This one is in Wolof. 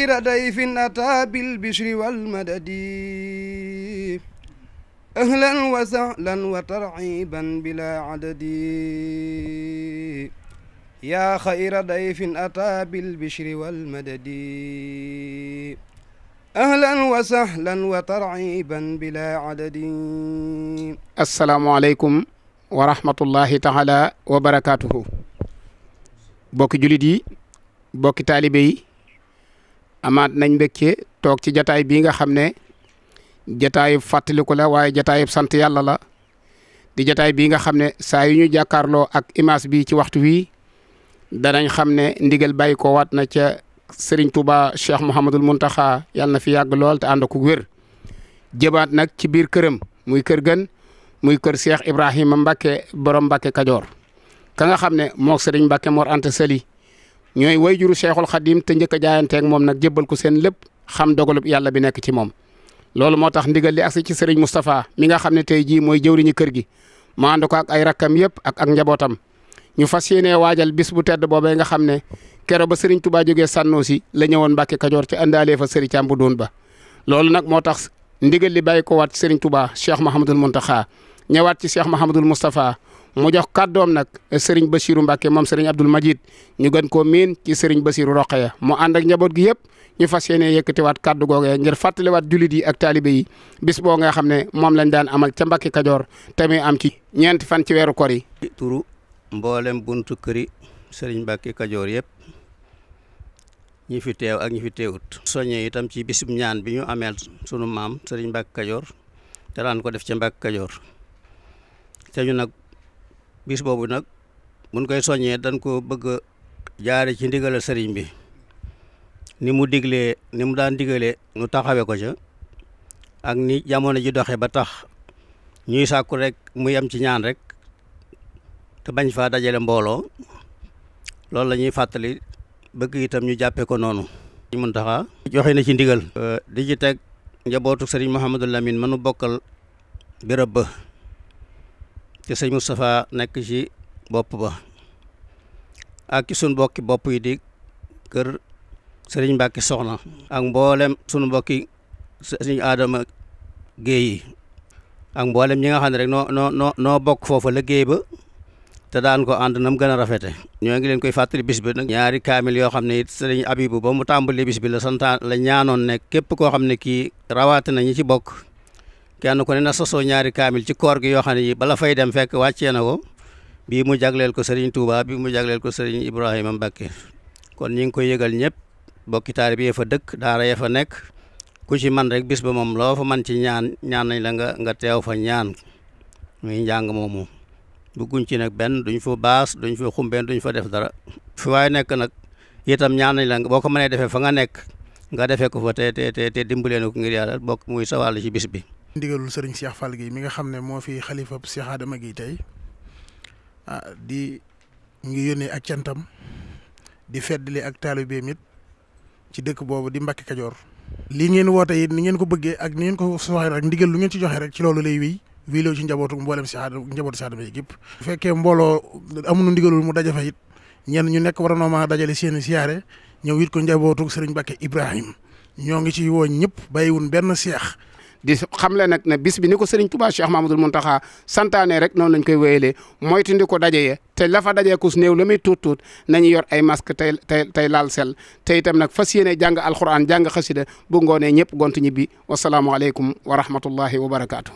خير ضيف أتى بالبشر والمدد أهلا وسهلا وترحيبا بلا عدد يا خير ضيف أتى بالبشر والمدد أهلا وسهلا وترحيبا بلا عدد. asalaamaaleykum wa rahmatullahi taala wa barakaatuhu. bokki julit yi bokki taalibe yi amaat nañ mbégte toog ci jataay bii nga xam ne jataayub fàttaliku la waaye jataayub sant yàlla la di jataay bii nga xam ne saa yu ñu jàkkaarloo ak image bi ci waxtu wi danañ xam ne ndigal bàyyi ko waat na ca Serigne Touba Cheikh Mouhamadul Mountakha yàlla na fi yàgg lool te ànd ko wér jëbaat nag ci biir këram muy kër gën muy kër Cheikh Ibrahima Mbacke borom Mbacke Kajoor ka nga xam ne moo Serigne Mbacke Mor Anta Sali ñooy wayjuru Cheikhul Khadim te njëkk a jaayanteeg moom nag jébbal ko seen lépp xam dogalub yàlla bi nekk ci moom. loolu moo tax ndigal li agsi ci Serigne Moustapha mi nga xam ne tey jii mooy jëwriñu kër gi mu ànd ko ak ay rakkam yëpp ak njabootam ñu fas yéenee waajal bis bu tedd boobee nga xam ne kero ba Serigne Touba jógee Sànnoosi la ñëwoon Mbacke Kajoor ci àndaalee fa Serigne Thiam bu doon ba loolu nag moo tax ndigal li bàyyi ko waat Serigne Touba Cheikh Mouhamadul Mountakha ñëwaat ci Cheikh Mouhamadul Moustapha mu jox kàddoom nag Serigne Bassirou Mbacke moom Serigne Abdoul Majid ñu gën koo miin ci Serigne Bassirou Roqeya mu ànd ak njaboot gi yëpp ñu fas yéene yëkkatiwaat kàddu googee ngir fàttaliwaat jullit yi ak taalibe yi bis boo nga xam ne moom lañ daan amal ca Mbacke Kajoor te muy am ci ñeenti fan ci weeru kor yi. turu mboolem buntu këri Serigne Mbacke Kajoor yëpp ñi fi teew ak ñi fi teewut. soññee itam ci bisum ñaan bi ñu ameel sunu maam Serigne Mbacke Kajoor te daan ko def ca Mbacke Kajoor te ñu nag bis boobu nag buñ koy soññee dañ ko bëgg a jaare ci ndigalal sëriñ bi ni mu daan digalee nu taxawee ko ca ak ni jamono ji doxe ba tax ñuy sàkku rek muy am ci ñaan rek te bañ faa dajale mbooloo loolu la ñuy fàttali bëgg itam ñu jàppee ko noonu. ñu Muntaxa joxe na ci ndigal di ci teg njabootu sëriñ Mouhamadou Lamine mënu bokkal béréb ba te sëñ Moustapha nekk ci bopp ba ak ci sunu bokki bopp yi di kër sëriñ Mbacke Soxna ak mboolem sunu mbokki sëriñ Adama Guèye yi ak mboolem ñi nga xam ne rek noo bokk foofa liggéey ba te daan ko ànd na mu gën a rafete ñoo ngi leen koy fàttali bis bi nag ñaari kaamil yoo xam ne it sëriñ Abibu ba mu tàmbali bis bi la ñaanoon ne képp koo xam ne kii rawaate na ñi ci bokk kenn ku ne na sosoo ñaari kaamil ci koor gi yoo xam ne yi bala fay dem fekk wàccee na ko bii mu jagleel ko Serigne Touba bii mu jagleel ko Serigne Ibrahima Mbacke kon ñi ngi koy yëgal ñëpp bokki taalibe yi fa dëkk daara ya fa nekk ku ci man rek bis ba moom loo fa man ci ñaan nañ la nga teew fa ñaan muy njàng moomu bugguñ ci nag benn duñ fa baas duñ fa xumbeen duñ fa def dara fi waaye nekk nag itam ñaan nañ la boo ko mënee defee fa nga nekk nga defee ko fa te dimbalee ko ngir yàlla bokk muy sawàll ci bis bi. ndigalul sëriñ Cheikh Fall Guèye mi nga xam ne moo fi xalifa Cheikh Adama Guèye tey di ngi yónnee ak cantam di feddali ak taalibeem it ci dëkk boobu di Mbacke Kajoor. lii ngeen woote it ni ngeen ko bëggee ak ni ngeen ko waxee rek ndigal lu ngeen ci joxe rek ci loolu lay wéy loo ci njabootu mboolem njabootu Cheikh Adama yëpp. bu fekkee mbooloo amuñu ndigalul mu daje fa it ñenn ñu nekk war na maa dajale seen siyaare ñëw it ko njabootu sëriñ Mbacke Ibrahima ñoo ngi ci woo ñëpp bàyyiwun benn seex. di xamle nag ne bis bi ni ko Serigne Touba Cheikh Mamadou Mountakha santaane rek noonu lañ koy wéyalee moytundi ko dajee te la fa dajee kus néew la muy tuut nañu yor ay masque tey laal sel te itam nag fas yéene jàng alxuraan jàng xasida bu ngoonee ñëpp gont ñibbi wasalaamualeykum wa rahmatullahi wa barakaatu.